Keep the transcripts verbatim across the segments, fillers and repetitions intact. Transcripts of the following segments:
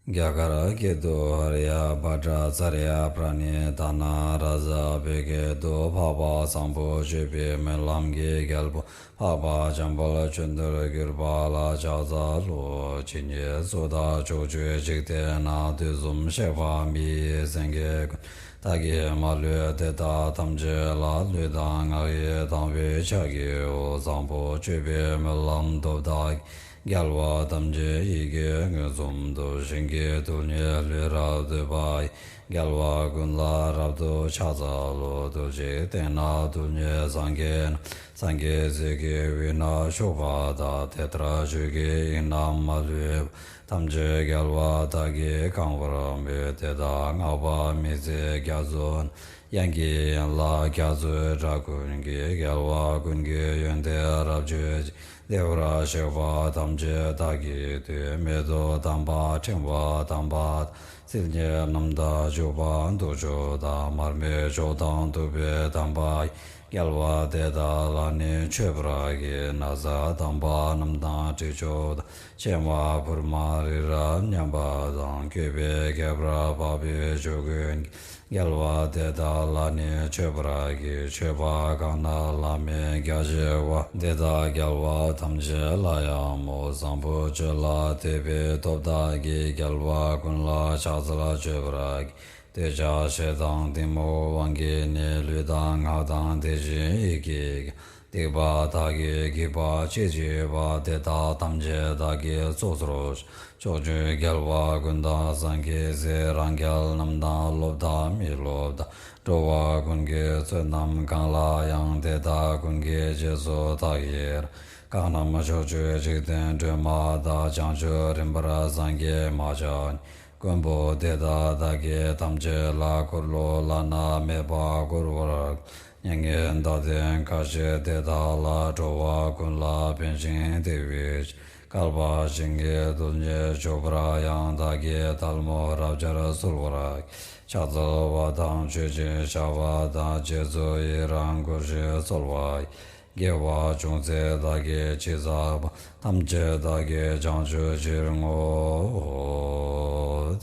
རྒྱ་གར་སྐད་དུ། ཨཱརྱ་བྷ་དྲ་ཙཱརྱ་པྲ་ཎི་ད་ན་རཱ་ཛ། བོད་སྐད་དུ། འཕགས་པ་བཟང་པོ་སྤྱོད་པའི་སྨོན་ལམ་གྱི་རྒྱལ་པོ་འཕགས་པ་འཇམ་དཔལ་བཅོམ་ལྡན་འདས་གུས་པ་ལ་ཕྱག་འཚལ་ལོ། ཇི་སྙེད་སུ་དག་ཕྱོགས་བཅུའི་འཇིག་རྟེན་ན། དུས་གསུམ་གཤེགས་པ་མི་ཡི་སེང་གེ་ཀུན། བདག་གིས་མ་ལུས་འདི་དག་ཐམས་ཅད་ལ། ལུས་དང་ངག་ཡིད་དང་བས་ཕྱག་བགྱིའོ། བཟང་པོ་སྤྱོད་པའི་སྨོན་ལམ་སྟོབས་དག་གིས། རྒྱལ་བ་ཐམས་ཅད་ཡིད་ཀྱིས་མངོན་སུམ་དུ། ཞིང་གི་རྡུལ་སྙེད་ལུས་རབ་བཏུད་པ་ཡི། རྒྱལ་བ་ཀུན་ལ་རབ་ཏུ་ཕྱག་འཚལ་ལོ། རྡུལ་གཅིག་སྟེང་ན་རྡུལ་སྙེད་སངས་རྒྱས་རྣམས། སངས་རྒྱས་སྲས་ཀྱི་དབུས་ན་བཞུགས་པ་དག། དེ་ལྟར་ཆོས་ཀྱི་དབྱིངས་རྣམས་མ་ལུས་པ། ཐམས་ཅད་རྒྱལ་བ་དག་གིས་གང་བར་མོས། དེ་དག་བསྔགས་པ་མི་ཟད་རྒྱ་མཚོ་ན། དབྱངས་ཀྱི་ཡན་ལག་རྒྱ་མཚོའི་སྒྲ་ཀུན་གྱིས། རྒྱལ་བ་ཀུན་གྱི་ཡོན་ཏན་རབ་བརྗོད་ཅིང་། བདེ་བར་གཤེགས་པ་ཐམས་ཅད་བདག་གིས་བསྟོད། མེ་ཏོག་དམ་པ་ཕྲེང་བ་དམ་པ་དང་། སིལ་སྙན་རྣམས་དང་བྱུག་པ་དུག་མཆོག་དང་། མར་མེ་མཆོག་དང་བདུག་སྤོས་དམ་པ་ཡིས། རྒྱལ་བ་དེ་དག་ལ་ནི་མཆོད་པར་བགྱི། ན་བཟའ་དམ་པ་རྣམས་དང་དྲི་མཆོག་དང་། ཕྱེ་མ་ཕུར་མ་རི་རབ་མཉམ་པ་དང་། བཀོད་པའི་ཁྱད་པར་འཕགས་པའི་མཆོག་ཀུན་གྱིས། རྒྱལ་བ་དེ་དག་ལ་ནི་མཆོད་པར་བགྱི། མཆོད་པ་གང་རྣམས་བླ་མེད་རྒྱ་ཆེ་བ། དེ་དག་རྒྱལ་བ་ཐམས་ཅད་ལ་ཡང་སྨོ། བཟང་པོ་སྤྱོད་ལ་དད་པའི་སྟོབས་དག་གིས། རྒྱལ་བ་ཀུན་ལ་ཕྱག་འཚལ་མཆོད་པར་བགྱི། འདོད་ཆགས་ཞེ་སྡང་གཏི་མུག་དབང་གིས་ནི། ལུས་དང་ངག་དང་དེ་བཞིན་ཡིད་ཀྱིས་ཀྱང་། སྡིག་པ་དག་གིས་བགྱིས་པ་ཅི་མཆིས་པ། དེ་དག་ཐམས་ཅད་བདག་གིས་ཚོགས་གཙོར་བྱས། ཕྱོགས་བཅུའི་རྒྱལ་བ་ཀུན་དང་སངས་རྒྱས་སྲས། རང་རྒྱལ་རྣམས་དང་སློབ་དང་མི་སློབ་དང་། འགྲོ་བ་ཀུན་གྱི་བསོད་ནམས་གང་ལ་ཡང་། དེ་དག་ཀུན་གྱི་རྗེས་སུ་བདག་ཡི་རང་། གང་རྣམས་ཕྱོགས་བཅུའི་འཇིག་རྟེན་སྒྲོན་མ་དག། བྱང་ཆུབ་རིམ་པར་སངས་རྒྱས་མ་ཆགས་ནས། མགོན་པོ་དེ་དག་བདག་གིས་ཐམས་ཅད་ལ། འཁོར་ལོ་བླ་ན་མེད་པ་བསྐོར་བར། མྱ་ངན་འདའ་སྟོན་ག་ཤེད་དེ་དག་ལ། འགྲོ་བ་ཀུན་ལ་ཕན་ཞིང་བདེ་བའི་ཕྱིར། བསྐལ་པ་ཞིང་གི་རྡུལ་སྙེད་འཇོམས་པར་ཡང་། བདག་གིས་ཐལ་མོ་རབ་སྦྱར་གསོལ་བར་བགྱི། ཕྱག་འཚལ་བ་དང་མཆོད་ཅིང་བཤགས་པ་དང་། རྗེས་སུ་ཡི་རང་བསྐུལ་ཞིང་གསོལ་བ་ཡི། དགེ་བ་ཅུང་ཟད་བདག་གིས་ཅི་བསགས་པ། ཐམས་ཅད་བདག་གིས་བྱང་ཆུབ་ཕྱིར་བསྔོའོ།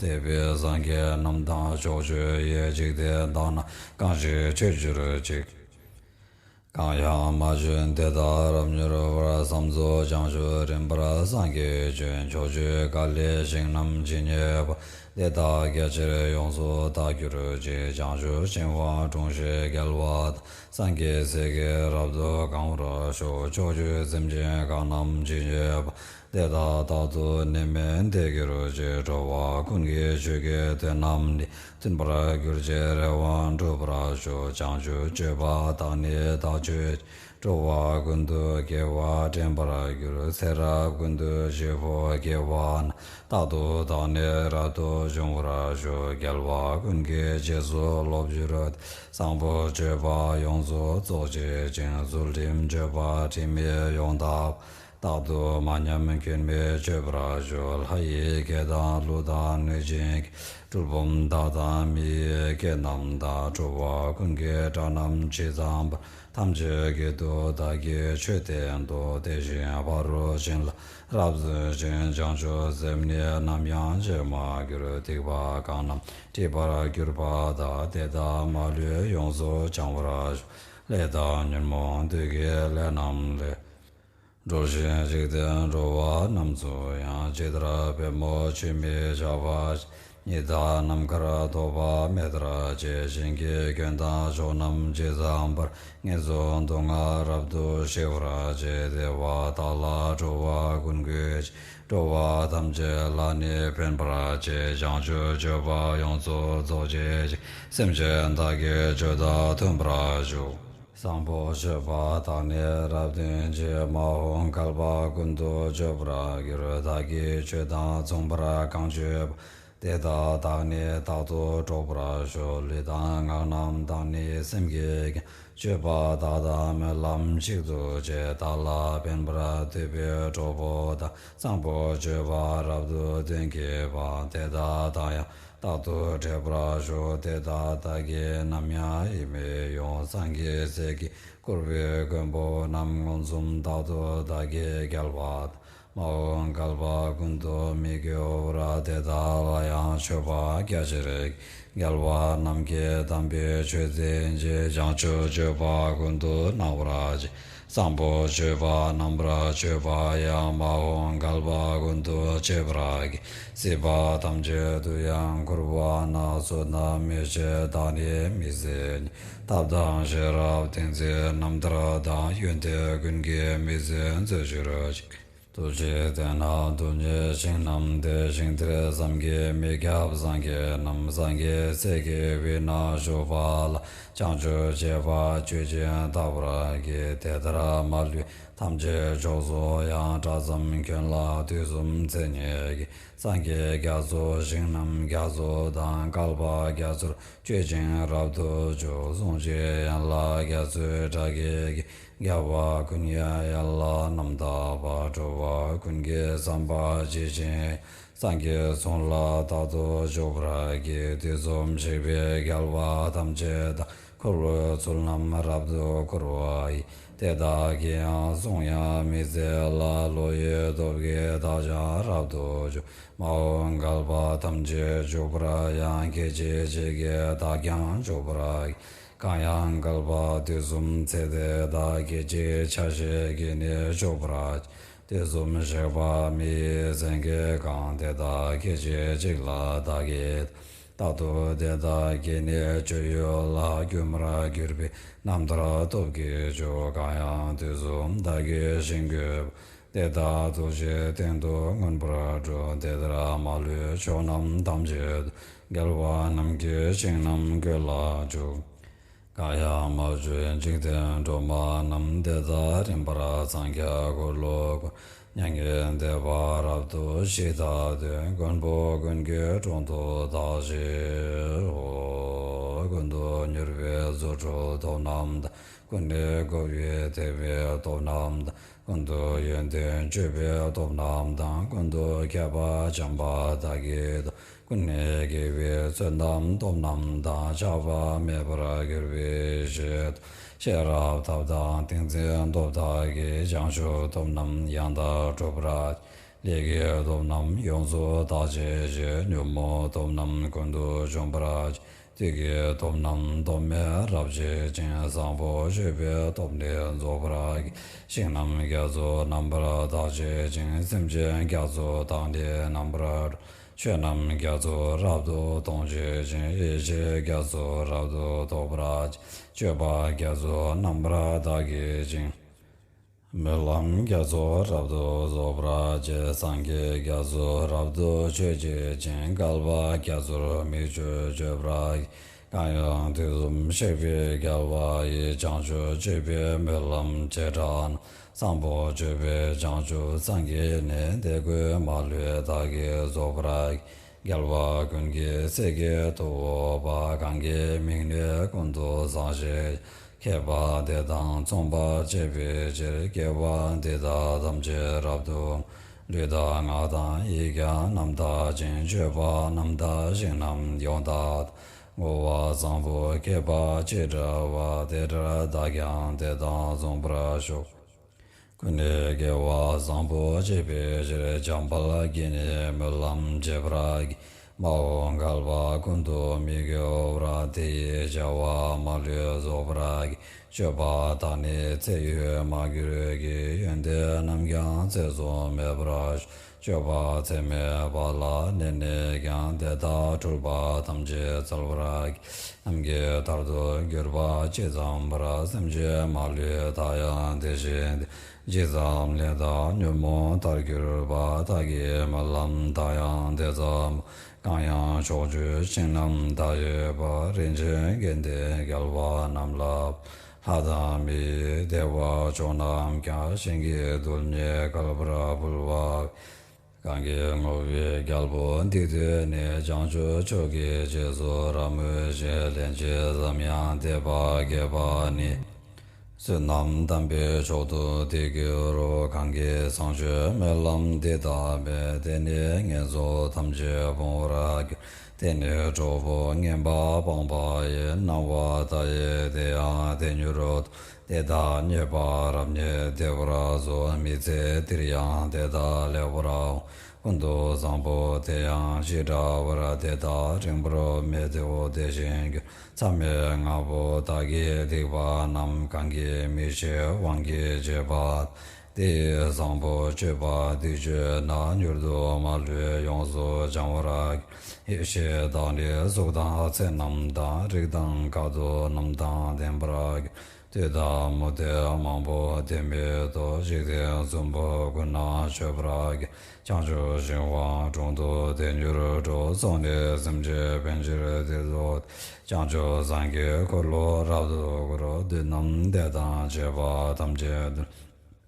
དེ་བས་སངས་རྒྱས་རྣམས་དང་ཕྱོགས་བཅུ་ཡི། འཇིག་རྟེན་དག་ན་གང་ཞིག་མཆོད་གྱུར་ཅིག། གང་ཡང་མ་བྱོན་དེ་དག་རབ་མྱུར་བར། བསམ་རྫོགས་བྱང་ཆུབ་རིམ་པར་སངས་རྒྱས་བྱོན། ཕྱོགས་བཅུའི་དཀའ་ལས་ཞིང་རྣམས་ཇི་སྙེད་པ། དེ་དག་རྒྱ་ཆེར་ཡོངས་སུ་དག་གྱུར་ཅིག། བྱང་ཆུབ་ཤིང་དབང་དྲུང་བཞི་རྒྱལ་བ་དང་། སངས་རྒྱས་སྲས་ཀྱིས་རབ་ཏུ་གང་བར་ཤོག། ཕྱོགས་བཅུའི་སེམས་ཅན་གང་རྣམས་ཇི་སྙེད་པ། དེ་དག་རྟག་ཏུ་ནད་མེད་བདེ་གྱུར་ཅིག། འགྲོ་བ་ཀུན་གྱི་ཆོས་ཀྱི་དོན་རྣམས་ནི། མཐུན་པར་གྱུར་ཅིག་རེ་བ་འགྲུབ་པར་ཤོག། བྱང་ཆུབ་སྤྱོད་པ་དག་ནི་བདག་སྤྱོད་ཅིང་། འགྲོ་བ་ཀུན་ཏུ་དགེ་བ་འདྲེན་པར་འགྱུར། ཚེ་རབས་ཀུན་ཏུ་བཞེས་པོ་དགེ་བ་རྣམས། རྟག་ཏུ་བདག་ནི་རབ་ཏུ་འབྱུང་བར་ཤོག། རྒྱལ་བ་ཀུན་གྱི་རྗེས་སུ་སློབ་གྱུར་ཏེ། བཟང་པོ་སྤྱོད་པ་ཡོངས་སུ་རྫོགས་བྱེད་ཅིང་། ཚུལ་ཁྲིམས་སྤྱོད་པ་དྲི་མེད་ཡོངས་དག་པ། རྟག་ཏུ་མ་ཉམས་སྐྱོན་མེད་སྤྱོད་པར་ཤོག། ལྷ་ཡི་སྐད་དང་ཀླུ་དང་གནོད་སྦྱིན་སྐད། གྲུལ་བུམ་དག་དང་མི་ཡི་སྐད་རྣམས་དང་། འགྲོ་བ་ཀུན་གྱི་སྒྲ་རྣམས་ཇི་ཙམ་པར། ཐམས་ཅད་སྐད་དུ་བདག་གིས་ཆོས་བསྟན་ཏོ། དེ་བཞིན་ཕ་རོལ་ཕྱིན་ལ་རབ་བརྩོན་ཅིང་། བྱང་ཆུབ་སེམས་ནི་ནམ་ཡང་ཇེ་མ་གྱུར། སྡིག་པ་གང་རྣམས་སྒྲིབ་པར་གྱུར་པ་དག། དེ་དག་མ་ལུས་ཡོངས་སུ་བྱང་བར་ཤོག། ལས་དང་ཉོན་མོངས་བདུད་ཀྱི་ལས་རྣམས་ལས། འགྲོ་ཞིང་འཇིག་རྟེན་འགྲོ་བ་རྣམས་སུ་ཡང་། ཇི་ལྟར་པདྨོ་ཆུས་མི་ཆགས་པ་བཞིན། ཉི་ཟླ་ནམ་མཁར་ཐོགས་པ་མེ་ལྟར་བྱེད། ཞིང་གི་སྐྱོན་དང་ཕྱོགས་རྣམས་ཇི་ཙམ་པར། ངན་སོང་སྡུག་བསྔལ་རབ་ཏུ་ཞི་བར་བྱེད། བདེ་བ་དག་ལ་འགྲོ་བ་ཀུན་གུས་ཤིང་། འགྲོ་བ་ཐམས་ཅད་ལ་ནི་ཕན་པར་བྱེད། བྱང་ཆུབ་སྤྱོད་པ་ཡོངས་སུ་རྫོགས་བྱེད་ཅིང་། སེམས་ཅན་དག་གི་ཆོས་དང་མཐུན་པར་ཤོག། བཟང་པོ་སྤྱོད་པ་དག་ནི་རབ་སྟོན་ཅིང་། མ་འོངས་བསྐལ་པ་ཀུན་ཏུ་སྤྱོད་པར་འགྱུར། བདག་གིས་ཆོས་དང་མཚུངས་པར་གང་སྤྱོད་པ། དེ་དག་བདག་ནི་རྟག་ཏུ་གྲོགས་པར་ཤོག། ལུས་དང་ངག་རྣམས་དང་ནི་སེམས་ཀྱིས་ཀྱང་། སྤྱོད་པ་དག་དང་སྨོན་ལམ་གཅིག་ཏུ་བྱས། བདག་ལ་ཕན་པར་འདོད་པའི་གྲོགས་པོ་དག། བཟང་པོ་སྤྱོད་པ་རབ་ཏུ་སྟོན་གྱི་བར། དེ་དག་དང་ཡང་རྟག་ཏུ་འཕྲད་པར་ཤོག། དེ་དག་བདག་གིས་ནམ་ཡང་ཡིད་མི་དབྱུང་། སངས་རྒྱས་སྲས་ཀྱིས་བསྐུལ་བའི་མགོན་པོ་རྣམས། མངོན་སུམ་རྟག་ཏུ་བདག་གིས་རྒྱལ་བ་དང་། མ་འོངས་བསྐལ་པ་ཀུན་ཏུ་མི་སྐྱེ་བར། དེ་དག་ལ་ཡང་མཆོད་པ་རྒྱ་ཆེར་བགྱི། རྒྱལ་བ་རྣམས་ཀྱི་དམ་པའི་ཆོས་འཛིན་ཅིང་། བྱང་ཆུབ་སྤྱོད་པ་ཀུན་ཏུ་སྣང་བར་བྱེད། བཟང་པོ་སྤྱོད་པ་རྣམ་པར་སྤྱོད་པ་ཡང་། མ་འོངས་བསྐལ་པ་ཀུན་ཏུ་སྤྱད་པར་བགྱི། སྲིད་པ་ཐམས་ཅད་དུ་ཡང་བཀུར་བ་ན། བསོད་ནམས་ཡོད་ཕྱིར་བདག་ནི་མི་ཟད་ཅིང་། ཐབས་དང་ཤེས་རབ་ཏིང་འཛིན་རྣམ་ཐར་དང་། ཡོན་ཏན་ཀུན་གྱི་མིག་འཛིན་མཛོད་ཕྱིར་བྱེད། ཐུགས་རྗེས་བརྟེན་ན་སྡུག་བསྔལ་ཞིང་རྣམས་ཏེ། ཞིང་དེར་བསམ་གྱིས་མི་ཁྱབ་སངས་རྒྱས་རྣམས། སངས་རྒྱས་སྲས་ཀྱི་དབུས་ན་བཞུགས་པ་ལ། བྱང་ཆུབ་སྤྱད་པ་སྤྱོད་ཅིང་བལྟ་བར་བགྱི། དེ་ལྟར་མ་ལུས་ཐམས་ཅད་མཆོག་གསུམ་ཡང་། གྲྭ་ཚང་ཁྱོན་ལ་དུས་གསུམ་མཚན་ཉིད་ཀྱི། སངས་རྒྱས་རྒྱ་མཚོ་ཞིང་རྣམས་རྒྱ་མཚོ་དང་། བསྐལ་པ་རྒྱ་མཚོར་སྤྱོད་ཅིང་རབ་ཏུ་འཇུག་གསུང་ཕྱིར་ཡན་ལག་རྒྱ་མཚོའི་སྒྲ་སྐད་ཀྱིས། རྒྱལ་བ་ཀུན་གྱི་ཡན་ལག་རྣམ་དག་པ། འགྲོ་བ་ཀུན་གྱི་བསམ་པ་ཇི་བཞིན། སངས་རྒྱས་གསུང་ལ་རྟག་ཏུ་འཇུག་པར་བགྱི། དུས་གསུམ་གཤེགས་པའི་རྒྱལ་བ་ཐམས་ཅད་དང་། འཁོར་བའི་ཚུལ་རྣམས་རབ་ཏུ་བསྐོར་བ་ཡི། དེ་དག་གི་ཡང་གསུང་ཡང་མི་ཟད་ལ། བློ་ཡི་སྟོབས་ཀྱིས་བདག་ཀྱང་རབ་ཏུ་འཇུག་མ་འོངས་བསྐལ་པ་ཐམས་ཅད་འཇུག་པར་ཡང་། སྐད་ཅིག་གཅིག་གིས་བདག་ཀྱང་འཇུག་པར་བགྱི། གང་ཡང་བསྐལ་པ་དུས་གསུམ་ཚེ་འདི་དག་སྐད་ཅིག་ཆ་ཤས་ཀྱིས་ནི་འཇུག་པར་བགྱི། དུས་གསུམ་གཤེགས་པ་མི་ཡི་མཚན་གྱིས་གང་། དེ་དག་སྐད་ཅིག་གཅིག་ལ་བདག་གིས་བལྟ། རྟག་ཏུ་དེ་དག་གི་ནི་སྤྱོད་ཡུལ་ལ། སྒྱུ་མར་གྱུར་པའི་རྣམ་ཐར་སྟོབས་ཀྱིས་འཇུག་གང་ཡང་དུས་གསུམ་བདག་གིས་ཤེས་དགོས་པ། དེ་དག་ཐུགས་རྗེའི་སྟེང་དུ་མངོན་པར་སྒྲུབ། དེ་ལྟར་མ་ལུས་ཕྱོགས་རྣམས་ཐམས་ཅད་དུ། རྒྱལ་བ་རྣམས་ཀྱི་ཞིང་རྣམས་ཀུན་ལ་འཇུག་གང་ཡང་མ་བྱོན་འཇིག་རྟེན་སྒྲོན་མ་རྣམས། དེ་དག་རིམ་པར་འཚང་རྒྱ་འཁོར་ལོ་བསྐོར། མྱ་ངན་འདས་པ་རབ་ཏུ་ཞི་དག་སྟེ། མགོན་པོ་ཀུན་གྱི་དྲུང་དུ་བདག་གཤེགས་སོ། ཀུན་ཏུ་མྱུར་བའི་རྫུ་འཕྲུལ་སྟོབས་རྣམས་དང་། ཀུན་ནས་བསྐོར་བའི་དད་པའི་སྟོབས་རྣམས་དང་། ཀུན་ཏུ་ཡོན་ཏན་སྤྱོད་པའི་སྟོབས་རྣམས་དང་། ཀུན་ཏུ་མཁས་པ་བྱམས་པ་དག་གི་སྟོབས། ཀུན་ནས་རྒྱལ་བའི་བསོད་ནམས་སྟོབས་རྣམས་དང་། ཆགས་པ་མེད་པར་གྱུར་པའི་ཡེ་ཤེས་སྟོབས། ཤེས་རབ་ཐབས་དང་ཏིང་འཛིན་སྟོབས་དག་གིས། བྱང་ཆུབ་སྟོབས་རྣམས་ཡང་དག་འགྲུབ་པར། ལས་ཀྱི་སྟོབས་རྣམས་ཡོངས་སུ་དག་བྱེད་ཅིང་། ཉོན་མོངས་སྟོབས་རྣམས་ཀུན་ཏུ་འཇོམས་པར་བྱེད། བདུད་ཀྱི་སྟོབས་རྣམས་སྟོབས་མེད་རབ་བྱེད་ཅིང་། བཟང་པོ་སྤྱོད་པའི་སྟོབས་ནི་རྫོགས་པར་བགྱི། ཞིང་རྣམས་རྒྱ་མཚོ་རྣམ་པར་དག་བྱེད་ཅིང་། སེམས་ཅན་རྒྱ་མཚོ་དག་ནི་རྣམ་པར་སྒྲོལ། ཆོས་རྣམས་རྒྱ་མཚོ་རབ་ཏུ་གཏོང་བྱེད་ཅིང་། ཡེ་ཤེས་རྒྱ་མཚོ་རབ་ཏུ་རྟོགས་པར་བྱེད། སྤྱོད་པ་རྒྱ་མཚོ་རྣམ་པར་དག་བྱེད་ཅིང་། སྨོན་ལམ་རྒྱ་མཚོ་རབ་ཏུ་རྫོགས་པར་བྱེད། སངས་རྒྱས་རྒྱ་མཚོ་རབ་ཏུ་མཆོད་བྱེད་ཅིང་། བསྐལ་པ་རྒྱ་མཚོར་མིག་ཆུ་མཆོད་པར་བགྱི། གང་ཡང་དུས་གསུམ་གཤེགས་པའི་རྒྱལ་བ་ཡི། བྱང་ཆུབ་སྤྱོད་པའི་སྨོན་ལམ་བྱེ་བྲག་རྣམས། བཟང་པོ་སྤྱོད་པས་བྱང་ཆུབ་སངས་རྒྱས་ནས། དེ་ཀུན་མ་ལུས་བདག་གིས་རྫོགས་པར་བགྱི། རྒྱལ་བ་ཀུན་གྱི་སྲས་ཀྱི་ཐུ་བོ་པ། གང་གི་མིང་ནི་ཀུན་ཏུ་བཟང་ཞེས། མཁས་པ་དེ་དང་མཚུངས་པར་སྤྱད་པའི་ཕྱིར། དགེ་བ་འདི་དག་ཐམས་ཅད་རབ་ཏུ། ལུས་དང་ངག་དང་ཡིད་ཀྱང་རྣམ་དག་ཅིང་། སྤྱོད་པ་རྣམ་དག་ཞིང་རྣམས་ཡོངས་དག་དང་། བསྔོ་བ་བཟང་པོ་བསྐྱེད་པ་ཅི་འདྲ་བ། དེ་འདྲར་བདག་ཀྱང་དེ་དང་མཚུངས་པར་ཤོག་ཀུན་ནས་དགེ་བ་བཟང་པོ་སྤྱད་པའི་ཕྱིར། འཇམ་དཔལ་གྱིས་ནི་སྨོན་ལམ་བྱེད་པར་བགྱི། མ་འོངས་བསྐལ་པ་ཀུན་ཏུ་མི་སྐྱེ་བར། དེ་ཡི་བྱ་བ་མ་ལུས་རྫོགས་པར་བགྱི། སྤྱོད་པ་དག་ནི་ཚེ་ཡོད་མ་གྱུར་གྱི། ཡོན་ཏན་རྣམས་ཀྱང་ཚེ་གཟུང་མེད་པར་ཤོག་སྤྱོད་པ་ཚད་མེད་པ་ལ་གནས་ནས་ཀྱང་། དེ་དག་འཁྲུལ་པ་ཐམས་ཅད་སེལ་བར་བགྱི། ནམ་མཁའི་མཐར་ཐུག་གྱུར་པ་ཇི་ཙམ་པར། སེམས་ཅན་མ་ལུས་མཐའ་ཡང་དེ་བཞིན་ཏེ། ཇི་ཙམ་ལས་དང་ཉོན་མོངས་མཐར་གྱུར་པ། བདག་གི་སྨོན་ལམ་མཐའ་ཡང་དེ་ཙམ་མོ། གང་ཡང་ཕྱོགས་བཅུའི་ཞིང་རྣམས་མཐའ་ཡས་པ། རིན་ཆེན་དགེ་འདུན་རྒྱལ་བ་རྣམས་ལ། ལྷ་དང་མིའི་བདེ་བ་མཆོག་རྣམས་ཀྱང་། ཞིང་གི་རྡུལ་སྙེད་བསྐལ་པར་ཕུལ་བ། གང་གིས་བསྔོ་བའི་རྒྱལ་པོ་འདི་ཐོས་ནས། བྱང་ཆུབ་མཆོག་གི་རྗེས་སུ་རབ་མོས་ཤིང་། སླན་ཆད་ཙམ་ཡང་དད་པ་བསྐྱེད་པ་ནི། བསོད་ནམས་དམ་པའི་མཆོག་ཏུ་དེ་གྱུར་རོ། གང་གིས་བཟང་སྤྱོད་སྨོན་ལམ་འདི་བཏབ་པས། དེ་ནི་ངན་སོང་ཐམས་ཅད་སྤོང་བར་འགྱུར། དེ་ནི་གྲོགས་པོ་ངན་པ་སྤངས་པ་ཡི། སྣང་བ་མཐའ་ཡས་དེ་ཡང་དེ་མྱུར་དུ། དེ་དག་རྙེད་པ་རབ་རྙེད་བདེ་བར་གསུངས། མི་ཚེ་འདིར་ཡང་དེ་དག་ལེགས་པར་འོང་། ཀུན་ཏུ་བཟང་པོ་དེ་ཡང་ཅི་འདྲ་བར། དེ་དག་རིང་པོར་མི་སྡོད་དེ་བཞིན་འགྱུར། མཚམས་མེད་ལྔ་པོ་དག་གིས་སྡིག་པ་རྣམས། གང་གིས་མི་ཤེས་དབང་གིས་བྱས་པ། དེ་ཡི་བཟང་པོ་སྤྱོད་པ་འདི་སྤྱོད་ན། མྱུར་དུ་མ་ལུས་ཡོངས་སུ་བྱང་བར། ཡེ་ཤེས་དང་ནི་གཟུགས་དང་ཚེ་རྣམས་དང་། རིགས་དང་ཁ་དོག་རྣམས་དང་ལྡན་པར། བདུད་དང་མུ་སྟེགས་མང་པོ་དེ་མེད་དོ། འཇིག་རྟེན་གསུམ་པོ་ཀུན་ན་མཆོད་པར། བྱང་ཆུབ་ཤིང་དབང་དྲུང་དུ་དེ་མྱུར་འགྲོ། སོང་ནས་སེམས་ཅན་ཕན་ཕྱིར་དེར་འདུག། བྱང་ཆུབ་སངས་རྒྱས་འཁོར་ལོ་རབ་ཏུ་བསྐོར། བདུད་རྣམས་སྡེ་དང་བཅས་པ་ཐམས་ཅད་འདུལ།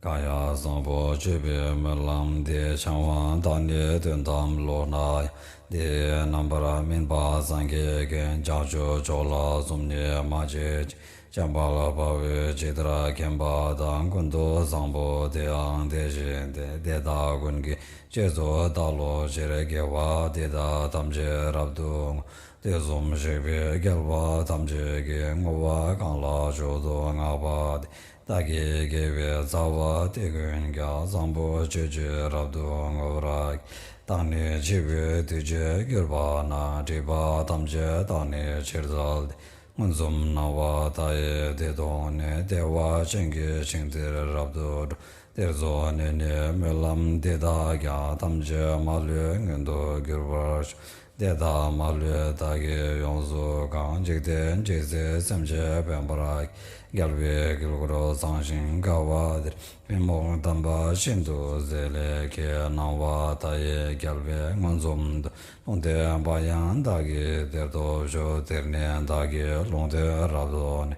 གང་ཡང་བཟང་པོ་སྤྱོད་པའི་སྨོན་ལམ་འདི། བྱང་བ་དང་ནི་དོན་དམ་ལོག་ན་ཡང་། འདི་ཡི་རྣམ་པར་སྨིན་པ་སངས་རྒྱས་མཁྱེན། བྱང་ཆུབ་མཆོག་ལ་བསམ་གྱིས་མ་ཆོད་ཅིང་། འཇམ་དཔལ་དཔའ་བོས་ཇི་ལྟར་མཁྱེན་པ་དང་། ཀུན་ཏུ་བཟང་པོ་དེ་ཡང་དེ་བཞིན་ཏེ། དེ་དག་ཀུན་གྱི་རྗེས་སུ་བདག་སློབ་ཕྱིར། དགེ་བ་འདི་དག་ཐམས་ཅད་རབ་ཏུ་བསྔོ། དུས་གསུམ་གཤེགས་པའི་རྒྱལ་པོ་ཐམས་ཅད་ཀྱིས། བསྔོ་བ་གང་ལ་མཆོག་ཏུ་བསྔགས་པ་དེས། བདག་གི་དགེ་བའི་རྩ་བ་དེ་ཀུན་ཀྱང་། བཟང་པོ་སྤྱོད་ཕྱིར་རབ་ཏུ་བསྔོ་བར་བགྱི། བདག་ནི་འཆི་བའི་དུས་ཀྱི་དུས་སུ་གྱུར་པ་ན། སྒྲིབ་པ་ཐམས་ཅད་བདག་ནི་ཕྱིར་བསལ་ཏེ། མངོན་སུམ་སྣང་བ་མཐའ་ཡས་དེ་མཐོང་ནས། བདེ་བ་ཅན་གྱི་ཞིང་དེར་རབ་ཏུ་འགྲོ། དེར་འཚོ་ནས་ནི་སྨོན་ལམ་འདི་དག་ཀྱང་། ཐམས་ཅད་མ་ལུས་མངོན་དུ་གྱུར་པར་ཤོག། དེ་དག་མ་ལུས་བདག་གིས་ཡོངས་སུ་བཀང་། འཇིག་རྟེན་འཇིག་སའི་སེམས་ཅན་ཕན་པར་བགྱི། རྒྱལ་བའི་དཀྱིལ་འཁོར་བཟང་ཞིང་དགའ་བ་དེར། པུས་མོ་དམ་པ་ཤིན་ཏུ་མཛེས་ལས་སྐྱེས། སྣང་བ་མཐའ་ཡས་རྒྱལ་བས་མངོན་སུམ་དུ། ལུང་བསྟན་པ་ཡང་བདག་གིས་དེར་ཐོབ་ཤོག། དེར་ནི་བདག་གིས་ལུང་བསྟན་རབ་ཏུ་ནི།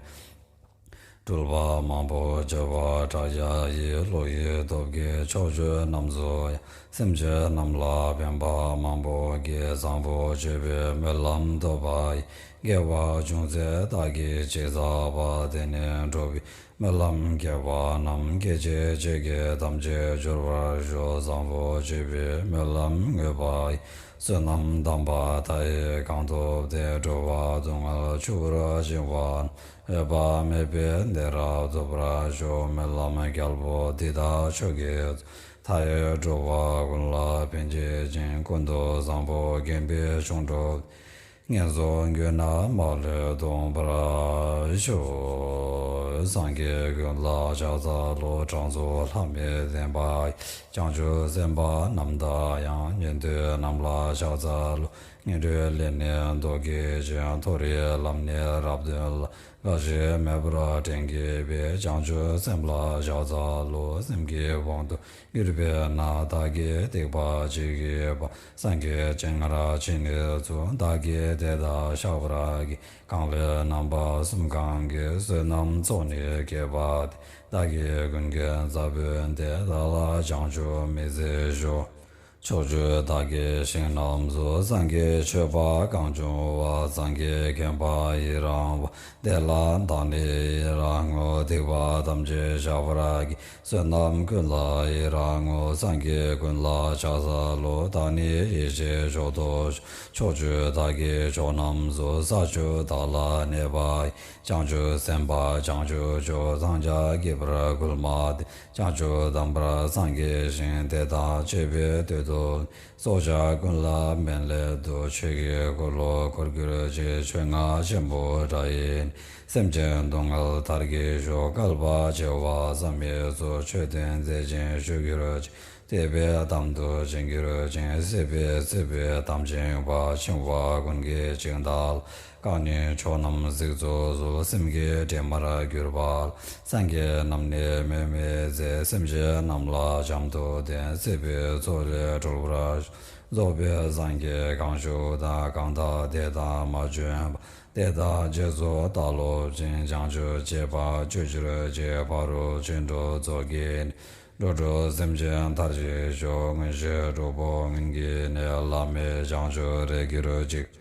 སྤྲུལ་པ་མང་པོ་བྱེ་བ་ཕྲག་བརྒྱ་ཡིས། བློ་ཡི་སྟོབས་ཀྱིས་ཕྱོགས་བཅུ་རྣམས་སུ་ཡང་། སེམས་ཅན་རྣམས་ལ་ཕན་པ་མང་པོ་བགྱི། བཟང་པོ་སྤྱོད་པའི་སྨོན་ལམ་ཐོབ་པ་ཡི། དགེ་བ་ཅུང་ཟད་བདག་གིས་ཅི་བསགས་པ། དེ་ནི་འགྲོ་བའི་སྨོན་ལམ་བསྐྱེད་པ་རྣམས། སྐད་ཅིག་གཅིག་གིས་ཐམས་ཅད་འབྱོར་བར་ཤོག། བཟང་པོ་སྤྱོད་པའི་སྨོན་ལམ་བསྔོས་པ་ཡི། བསོད་ནམས་དམ་པ་མཐའ་ཡས་གང་ཐོབ་སྟེ། འགྲོ་བ་སྡུག་བསྔལ་ཆུ་བུར་འབྱིང་བ་རྣམས། འོད་དཔག་མེད་པའི་གནས་རབ་ཐོབ་པར་ཤོག། སྨོན་ལམ་རྒྱལ་པོ་འདི་དག་མཆོག་གི་གཙོ། མཐའ་ཡས་འགྲོ་བ་ཀུན་ལ་ཕན་བྱེད་ཅིང་། ཀུན་ཏུ་བཟང་པོ་མཁྱེན་པའི་མཆོག་འགྲོ། ངན་སོང་རྒྱུད་ན་མ་ལུས་སྟོངས་པར་ཤོག། སངས་རྒྱས་ཀུན་ལ་ཕྱག་འཚལ་ལོ། སྦྲང་རྩི་ལྷམ་མེ་ལྡན་པ། བྱང་ཆུབ་སེམས་དཔའ་རྣམས་དང་ཡང་། ཉན་ཐོས་རྣམས་ལ་ཕྱག་འཚལ་ལོ། ངན་འགྲོའི་ལས་ནི་ཟློག་གེ་ཅིང་། མཐོ་རིས་ལམ་ནི་རབ་སྟོན་ལ། འགག་བཞི་མེད་པར་འདྲེན་གེ་བའི། བྱང་ཆུབ་སེམས་ལ་ཕྱག་འཚལ་ལོ། སེམས་ཀྱི་དབང་དུ་གྱུར་པས་ན། བདག་གི་སྡིག་པ་ཇི་སྙེད་པ། སངས་རྒྱས་སྤྱན་སྔར་ཇི་སྙེད་བསགས། བདག་གིས་དེ་དག་བཤགས་པར་བགྱི། གང་ལས་རྣམ་པ་གསུམ་གང་གི། བསོད་ནམས་ཚོགས་ནི་བསྐྱེད་པ་དེས། བདག་གིས་ཀུན་མཁྱེན་ས་བོན་ཏེ། བདག་ལ་བྱང་ཆུབ་མི་ཟད་ཤོག། ཕྱོགས་བཅུའི་དག་གི་ཞིང་རྣམས་སུ། སངས་རྒྱས་མཆོད་པ་གང་བྱུང་བ། སངས་རྒྱས་མཁྱེན་པ་ཡི་རང་བ། དེ་ལ་བདག་ནི་ཡི་རང་ངོ་། སྡིག་པ་ཐམས་ཅད་བཤགས་པར་བགྱི། བསོད་ནམས་ཀུན་ལ་ཡི་རང་ངོ་། སངས་རྒྱས་ཀུན་ལ་ཕྱག་འཚལ་ལོ། བདག་ནི་ཡེ་ཤེས་མཆོག་ཏུ། ཕྱོགས་བཅུའི་དག་གི་ཕྱོགས་རྣམས་སུ། ས་བཅུ་དག་ལ་གནས་པ་ཡི། བྱང་ཆུབ་སེམས་དཔའ་བྱང་ཆུབ་མཆོག། སངས་རྒྱས་དགྱེས་པར་བསྐུལ་མ་དེས། བྱང་ཆུབ་དམ་པར་སངས་རྒྱས་ཤིང་། དེ་དང་བཅས་པའི་དུས་སུ། སྲོག་ཆགས་ཀུན་ལ་སྨན་སླད་དུ། ཆོས་ཀྱི་འཁོར་ལོ་བསྐོར་གྱུར་ཅིག། ཆོས་རྔ་ཆེན་པོ་སྒྲ་ཡིས། སེམས་ཅན་སྡུག་བསྔལ་མཐར་གྱིས་ཞི། བསྐལ་པ་བྱེ་བ་བསམ་མེད་སུ། ཆོས་བསྟན་མཛད་ཅིང་བཞུགས་གྱུར་ཅིག། བསྟན་པའི་དམ་དུ་བྱིང་གྱུར་ཅིང་། སྲིད་པའི་སྲིད་པའི་དམ་བཅིངས་པ། འཆིང་བ་ཀུན་གྱིས་འཆིང་བདག་ལ། རྐང་གཉིས་ཕྱོགས་རྣམས་གཟིགས་སུ་གསོལ། སེམས་ཀྱི་དྲི་མར་གྱུར་པ་ལ། སངས་རྒྱས་རྣམས་ནི་སྨོད་མི་མཛད། སེམས་ཅན་རྣམས་ལ་བྱམས་མཐུ་བསྟན། སྲིད་པའི་མཚོ་ལས་སྒྲོལ་བར་ཤོག། རྫོགས་པའི་སངས་རྒྱས་གང་བཞུགས་དང་། གང་དག་དེ་དག་མ་བྱོན་པ། དེ་དག་རྗེས་སུ་བདག་སློབ་ཅིང་། བྱང་ཆུབ་སྤྱད་པ་སྤྱོད་གྱུར་ཅིག། ཕ་རོལ་ཕྱིན་དྲུག་རྫོགས་བགྱིས་ནས། འགྲོ་དྲུག་སེམས་ཅན་མཐར་ཕྱིན་ཤོག། མངོན་ཤེས་དྲུག་པོ་མངོན་གྱིས་ནི། བླ་མེད་བྱང་ཆུབ་རེག་གྱུར་ཅིག།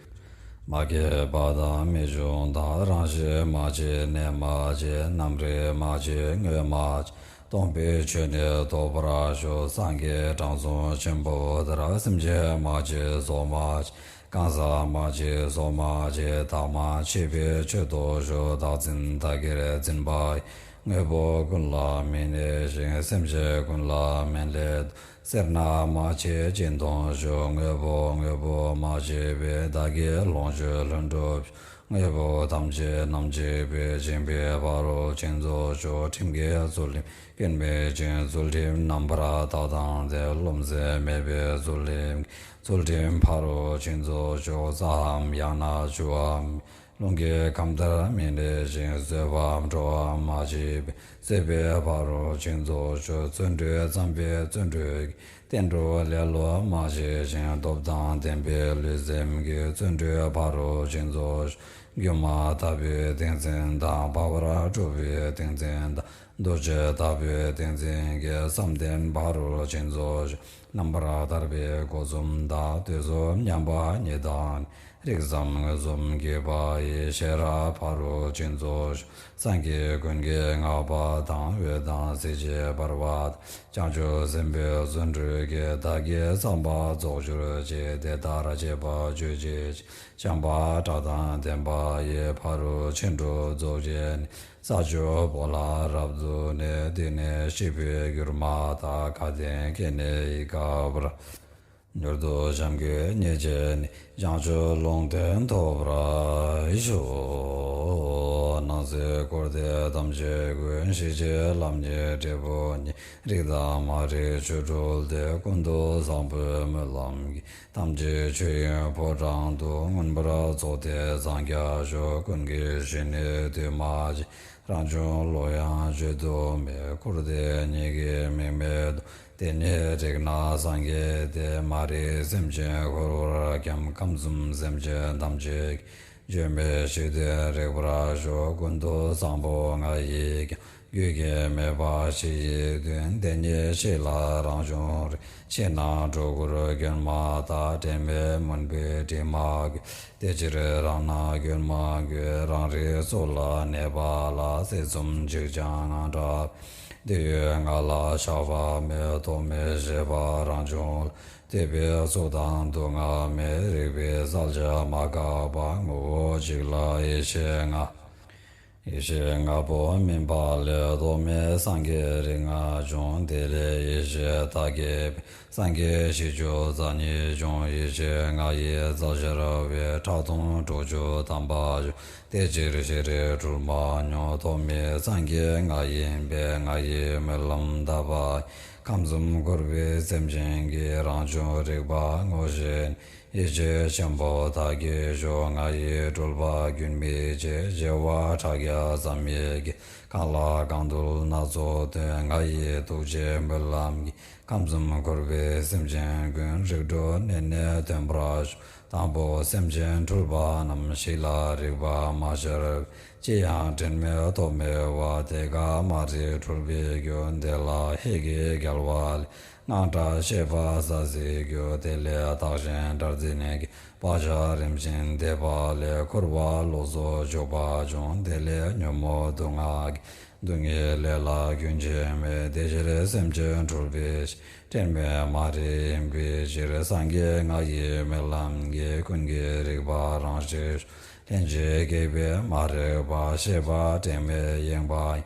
མ་སྐྱེས་པ་དང་མི་འབྱུང་དང་། རང་བཞིན་མ་སྐྱེས་གནས་མ་སྐྱེས། རྣམ་རིག་མ་སྐྱེས་དངོས་མ་སྐྱེས། སྟོང་པའི་ཆོས་ནི་རྟོགས་པར་ཤོག། སངས་རྒྱས་དྲང་སྲོང་ཆེན་པོ་ལྟར། སེམས་ཅན་མ་སྐྱེས་སྲོག་མ་སྐྱེས། གང་ཟག་མ་སྐྱེས་སྲོག་མ་སྐྱེས། ཐ་མ་ཆད་པའི་ཆོས་རྟོགས་ཤོག། བདག་འཛིན་བདག་གིར་འཛིན་པ་ཡི། དངོས་པོ་ཀུན་ལ་མི་གནས་ཤིང་། སེམས་ཅན་ཀུན་ལ་མི་ལས། སེར་སྣ་མ་སྐྱེས་ཅི་མཐོང་ཤོག། དངོས་པོ་དངོས་པོ་མ་སྐྱེས་པའི། བདག་གི་ལོངས་སྤྱོད་ལྷུན་གྲུབ་ཤོག། དངོས་པོ་ཐམས་ཅད་རྣམ་དཔྱོད་པའི། སྦྱིན་པའི་ཕ་རོལ་ཕྱིན་རྫོགས་ཤོག། ཁྲིམས་ཀྱི་ཚུལ་ཁྲིམས་སྐྱོན་མེད་ཅིང་། ཚུལ་ཁྲིམས་རྣམ་པར་དག་དང་ལྡན། རློམ་སེམས་མེད་པའི་ཚུལ་ཁྲིམས་ཀྱི། ཚུལ་ཁྲིམས་ཕ་རོལ་ཕྱིན་རྫོགས་ཤོག། རྩྭའམ་ཡང་ན་ཆུའམ། རླུང་གི་ཁམས་ལྟར་མི་གནས་ཤིང་། བཟོད་པའམ་སྤྲོ་བའམ་མ་སྐྱེས་པའི། བཟོད་པའི་ཕ་རོལ་ཕྱིན་རྫོགས་ཤོག། བརྩོན་འགྲུས་བརྩམས་པའི་བརྩོན་འགྲུས་ཀྱིས། བསྟན་འགྲོ་ལེ་ལོ་མ་བྱས་ཤིང་། སྟོབས་དང་ལྡན་པའི་ལུས་སེམས་ཀྱིས། བརྩོན་འགྲུས་ཕ་རོལ་ཕྱིན་རྫོགས་ཤོག། སྒྱུ་མ་ལྟ་བུའི་ཏིང་འཛིན་དང་། འཕགས་པར་གྲུབ་པའི་ཏིང་འཛིན་དང་། རྡོ་རྗེ་ལྟ་བུའི་ཏིང་འཛིན་གྱིས། བསམ་གཏན་ཕ་རོལ་ཕྱིན་རྫོགས་ཤོག། རྣམ་པར་ཐར་པའི་སྒོ་གསུམ་དང་། དུས་གསུམ་མཉམ་པ་ཉིད་དང་། རིགས་ཙམ་མངོན་སུམ་གྱི་པ་ཡི། ཤེས་རབ་ཕ་རོལ་ཕྱིན་རྫོགས་ཤོག། སངས་རྒྱས་ཀུན་གྱིས་བསྔགས་པ་དང་། འོད་དང་ཚིག་བཅས་འབར་བ་དང་། བྱང་ཆུབ་སེམས་དཔའི་བརྩོན་འགྲུས་ཀྱིས། བདག་གི་བསམ་པ་རྫོགས་གྱུར་ཅིག། དེ་ལྟར་བྱེད་པ་ཆོས་ཀྱི་ཕྱིར། བྱམས་པ་སྒྲ་དང་ལྡན་པ་ཡི། ཕ་རོལ་ཕྱིན་དྲུག་རྫོགས་བྱེད་ནི། ས་བཅུ་པོ་ལ་རབ་བརྫུས་ནས། དེ་ནས་སྐྱེས་བུས་གྱུར་མ་ཐག། སྐལ་ལྡན་སྐྱེས་ནས་ཡི་ག་བར། མྱུར་དུ་བྱམས་མགོན་མཉེས་བྱས་ནས། བྱང་ཆུབ་ལུང་བསྟན་ཐོབ་པར་ཤོག། སྣང་སྲིད་འཁོར་འདས་ཐམས་ཅད་ཀུན། ཞི་བྱེད་ལམ་གཉིས་འབྲས་བུ་གཉིས། རིག་དང་མ་རིག་ཆོས་འཁྲུལ་ཏེ། ཀུན་ཏུ་བཟང་པོའི་སྨོན་ལམ་གྱིས། ཐམས་ཅད་ཆོས་དབྱིངས་ཕོ་བྲང་དུ། མངོན་པར་རྫོགས་ཏེ་འཚང་རྒྱ་ཤོག། ཀུན་གྱི་གཞི་ནི་འདུས་མ་བྱས། རང་བྱུང་བློ་ཡང་བརྗོད་དུ་མེད། འཁོར་འདས་གཉིས་ཀྱི་དམིགས་མེད་དུ། དེ་ཉིད་རིག་ན་སངས་རྒྱས་ཏེ། མ་རིག་སེམས་ཅན་འཁོར་བར་འཁྱམས། ཁམས་གསུམ་སེམས་ཅན་ཐམས་ཅད་ཀྱི། བརྗོད་མེད་ཤེས་དོན་རིག་པར་ཤོག། ཀུན་ཏུ་བཟང་པོ་ང་ཡིས་ཀྱང་། རྒྱུད་ཀྱིས་མེད་པ་ཕྱི་ཡི་དོན། དེ་ཉིད་ཤེས་ལ་རང་བྱུང་རིག། ཕྱི་ནང་སྒྲོ་སྐུར་གྱོན་མ་ཐག། དྲན་མེད་མུན་པའི་དྲི་མ་གོས། དེ་ཕྱིར་རང་སྣང་གྱོན་མ་དགོས། རང་རིག་སོ་ལ་གནས་པ་ལ། སྲིད་གསུམ་འཇིག་ཀྱང་དངངས་སྐྲག་མེད། དེ་ཡོད་ང་ལ་བཤགས་པ་མེད། ཐོགས་མེད་ཤེས་པ་རང་བྱུང་ལ། ལྟོས་པས་སུ་དང་སྡུག་བསྔལ་མེད། རིག་པས་བསལ་བྱ་མ་འགགས་པ། ངོ་བོ་གཅིག་ལ་ཡེ་ཤེས་ལྔ། ཡེ་ཤེས་ལྔ་པོ་སྨིན་པ་ལས། ཐོགས་མེད་སངས་རྒྱས་རིགས་ལྔ་བྱུང་། དེ་ལས་ཡེ་ཤེས་མཐའ་ཡས་པས། སངས་རྒྱས་བཞི་བཅུ་རྩ་གཉིས་བྱུང་། ཡེ་ཤེས་ལྔ་ཡི་རྩལ་ཤར་བས། ཕྲག་དོག་དྲུག་ཅུ་ཐམ་པ་བྱུང་། དེ་ཕྱིར་ཤེས་རིག་འཁྲུལ་མ་མྱོང་། ཐོགས་མེད་སངས་རྒྱས་ང་ཡིན་པས། ང་ཡི་སྨོན་ལམ་བཏབ་པ་ཡིས། ཁམས་གསུམ་འཁོར་བའི་སེམས་ཅན་གྱི། རང་བྱུང་རིག་པ་ངོ་ཤེས་ནས། ཡེ་ཤེས་ཆེན་པོ་མཐའ་ཡས་ཤོག། ང་ཡི་སྤྲུལ་པ་རྒྱུན་མི་ཆད། བྱེ་བ་ཕྲག་བརྒྱ་ཙམ་ཡོད་ཀྱང་། གང་ལ་གང་འདུལ་སྣ་ཚོགས་སྟོན། ང་ཡི་ཐུགས་རྗེའི་སྨོན་ལམ་གྱིས། ཁམས་གསུམ་འཁོར་བའི་སེམས་ཅན་ཀུན། རིག་གྲོལ་གནས་ནས་ཐོན་པར་ཤོག། དང་པོ་སེམས་ཅན་འཁྲུལ་པ་རྣམས། ཕྱི་ལ་རིག་པ་མ་ཤར་བས། ཅི་ཡང་དྲན་མེད་ཐོགས་མེད་པ། དེ་ཀ་མ་རིག་འཁྲུལ་པའི་རྒྱུ། དེ་ལ་ཧད་ཀྱིས་བརྒྱལ་བ་ལས། དངངས་སྐྲག་ཤེས་པ་ཟ་ཟིའི་རྒྱུ། དེ་ལས་བདག་གཞན་དགྲར་འཛིན་གྱི། བག་ཆགས་རིམ་བཞིན་འདེད་པ་ལས། འཁོར་བ་ལོག་སོགས་འཇུག་པ་བྱུང་། དེ་ལས་ཉོན་མོངས་དུག་ལྔ་གིས། སྡུག་བསྔལ་ལས་ལ་རྒྱུན་ཆད་མེད། དེ་ཕྱིར་སེམས་ཅན་འཁྲུལ་པའི་ཕྱིར། དྲན་མེད་མ་རིག་ཡིན་པའི་ཕྱིར། སངས་རྒྱས་ང་ཡི་སྨོན་ལམ་གྱིས། ཀུན་གྱི་རིག་པ་རང་ཞི། ལྷན་ཅིག་སྐྱེས་པའི་མ་རིག་པ། ཤེས་པ་དྲན་མེད་ཡེངས་པ་ཡིན།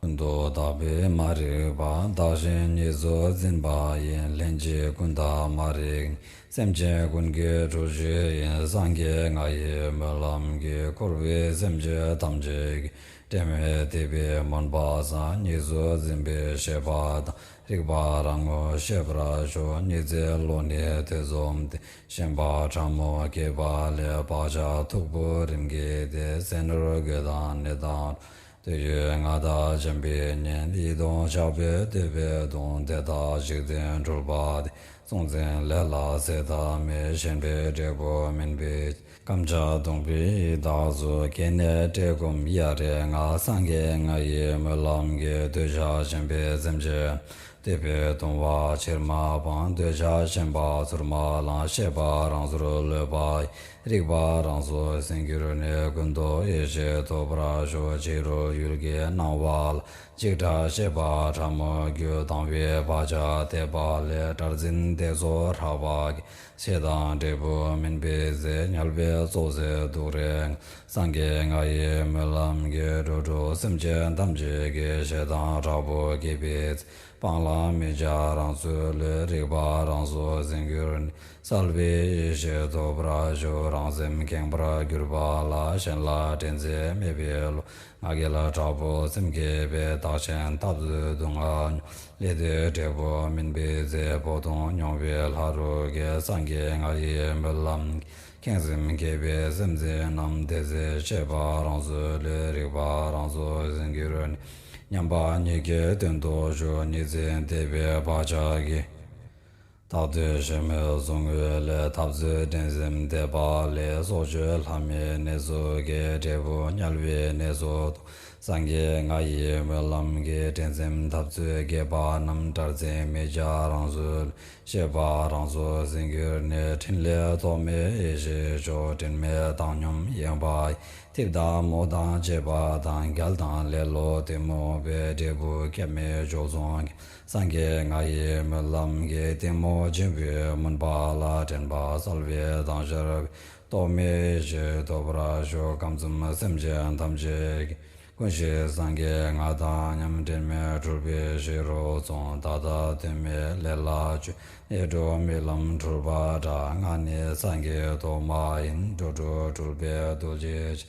ཀུན་ཏུ་བརྟགས་པའི་མ་རིག་པ། བདག་གཞན་གཉིས་སུ་འཛིན་པ་ཡིན། ལྷན་ཅིག་ཀུན་བརྟགས་མ་རིག་གཉིས། སེམས་ཅན་ཀུན་གྱི་གྲོལ་གཞི་ཡིན། སངས་རྒྱས་ང་ཡི་སྨོན་ལམ་གྱིས། འཁོར་བའི་སེམས་ཅན་ཐམས་ཅད་ཀྱི། དྲན་མེད་དད་པའི་མུན་པ་སངས། གཉིས་སུ་འཛིན་པའི་ཤེས་པ་དང་། རིག་པ་རང་ངོ་ཤེས་པར་ཤོག། ཉི་ཚེ་ལོ་ནི་ཐེ་ཚོམ་སྟེ། ཞེན་པ་ཕྲ་མོ་སྐྱེས་པ་ལས། བག་ཆགས་མཐུག་པོ་རིམ་གྱིས་ཏེ། ཟས་ནོར་གོས་དང་གནས་དང་། དུས་ཡུན་ལྔ་དང་འཇམ་པའི་གཉེན། ཡིད་གདུང་ཆགས་པས་བསྡུས་པའི་གདུང་། དེ་དག་འཇིག་རྟེན་འཁྲུལ་པ་སྟེ། གཟུང་འཛིན་ལས་ལ་ཟད་མཐའ་མེད། ཞེན་པའི་འབྲས་བུ་སྨིན་པའི་ཕྱིར། རྐངམ་ཕྱག་བརྡུངས་པའི་ཡི་དྭགས་སུ། སྐྱེས་ནས་བཀྲེས་སྐོམ་གཡའ་རའི་ངང་། སངས་རྒྱས་ང་ཡི་སྨོན་ལམ་གྱིས། འདོད་ཆགས་ཞེན་པའི་སེམས་ཅན། དད་པས་གདུང་བ་ཕྱིར་མ་སྤངས། འདོད་ཆགས་ཞེན་པ་ཚུར་མ་བླངས། ཤེས་པ་རང་སོར་ལྷོད་པ་ཡིས། རིག་པ་རང་སོར་ཟིན་གྱུར་ནས། ཀུན་རྟོག་ཡེ་ཤེས་ཐོབ་པར་ཤོག་ཕྱི་རོལ་ཡུལ་གྱི་སྣང་བ་ལ། འཇིགས་སྐྲག་ཤེས་པ་ཕྲ་མོ་རྒྱུ། སྡང་བའི་བག་ཆགས་དད་པ་ལས། དགྲར་འཛིན་དེ་ཚོ་ཧྲག་པ་གྱིས། ཞེ་སྡང་འབྲས་བུ་སྨིན་པའི་ཚེ། དམྱལ་བའི་བཙོག་ཟད་སྡུག་རེ་ངང་། སངས་རྒྱས་ང་ཡི་སྨོན་ལམ་གྱིས། འགྲོ་དྲུག་སེམས་ཅན་ཐམས་ཅད་ཀྱི། ཞེ་སྡང་དྲག་པོ་སྐྱེས་པའི་ཚེ། སྤང་བླང་མི་བྱ་རང་ཚུལ་ལུས། རིག་པ་རང་སོར་ཟིན་གྱུར་ནས། གསལ་བའི་ཡེ་ཤེས་ཐོབ་པར་ཤོག་རང་སེམས་ཁེངས་པར་གྱུར་པ་ལ། གཞན་ལ་དྲན་ཚད་མེད་པའི་བློ། ང་རྒྱལ་དྲག་པོ་སེམས་བསྐྱེད་པས། བདག་གཞན་འཐབ་རྩོད་སྡུག་བསྔལ་མྱོང་། ལས་དུས་འབྲས་བུ་སྨིན་པའི་ཚེ། འཕོ་ལྟུང་མྱོང་བའི་ལྷ་རུ་སྐྱེས། སངས་རྒྱས་ང་ཡི་སྨོན་ལམ་གྱིས། ཁེངས་སེམས་བསྐྱེད་པའི་སེམས་ཅན་རྣམས། དེ་ཚེ་ཤེས་པ་རང་སོར་ལུས། རིག་པ་རང་སོར་ཟིན་གྱུར་ནས། མཉམ་པ་ཉིད་ཀྱི་དོན་དུ་ཤོག་ཉིན་མཚན་དད་པའི་བག་ཆགས་ཀྱིས། བདག་འདོད་གཞན་སྨོད་བཟུང་བའི་ལས། འཐབ་རྩོད་འགྲན་སེམས་དད་པ་ལས། སྲོག་གཅོད་ལྷ་མིན་གནས་སུ་སྐྱེ། འབྲས་བུ་དམྱལ་བའི་གནས་སུ་ལྟུང་། སངས་རྒྱས་ང་ཡི་སྨོན་ལམ་གྱིས། འགྲན་སེམས་འཐབ་རྩོད་བསྐྱེད་པ་རྣམས། དགྲར་འཛིན་མི་བྱ་རང་སོར་ལུས། ཤེས་པ་རང་སོར་ཟིན་གྱུར་ནས། ཕྲིན་ལས་ཐོགས་མེད་ཡེ་ཤེས་མཆོག་དྲན་མེད་བཏང་སྙོམས་ཡེངས་པ་ཡིས། ཐིབས་དང་མོ་དང་བཅས་པ་དང་། རྒྱལ་དང་ལེ་ལོ་གཏི་མུག་པའི། འབྲས་བུ་སྐྱབས་མེད་སྦྱོར་བྱུང་གི། སངས་རྒྱས་ང་ཡི་སྨོན་ལམ་གྱིས། གཏི་མུག་འབྱིན་པའི་མུན་པ་ལ། དྲན་པ་གསལ་བའི་མདངས་ཤར་བའི། རྟོག་མེད་ཡེ་ཤེས་ཐོབ་པར་ཤོག་ཁམས་གསུམ་སེམས་ཅན་ཐམས་ཅད་ཀྱི། ཀུན་གཞི་སངས་རྒྱས་ང་དང་མཉམ། འབྲལ་མེད་འཁྲུལ་པའི་ཤེས་རབ་བཟུང་། ད་ལྟ་དོན་མེད་ལས་ལ་སྤྱོད། ཡེ་འདྲོག་རྨི་ལམ་འཁྲུལ་པ་དྲག་ང་ནི་སངས་རྒྱས་ཐོག་མ་ཡིན། འགྲོ་དྲུག་འཁྲུལ་པས་གདུལ་བྱའི་ཕྱིར།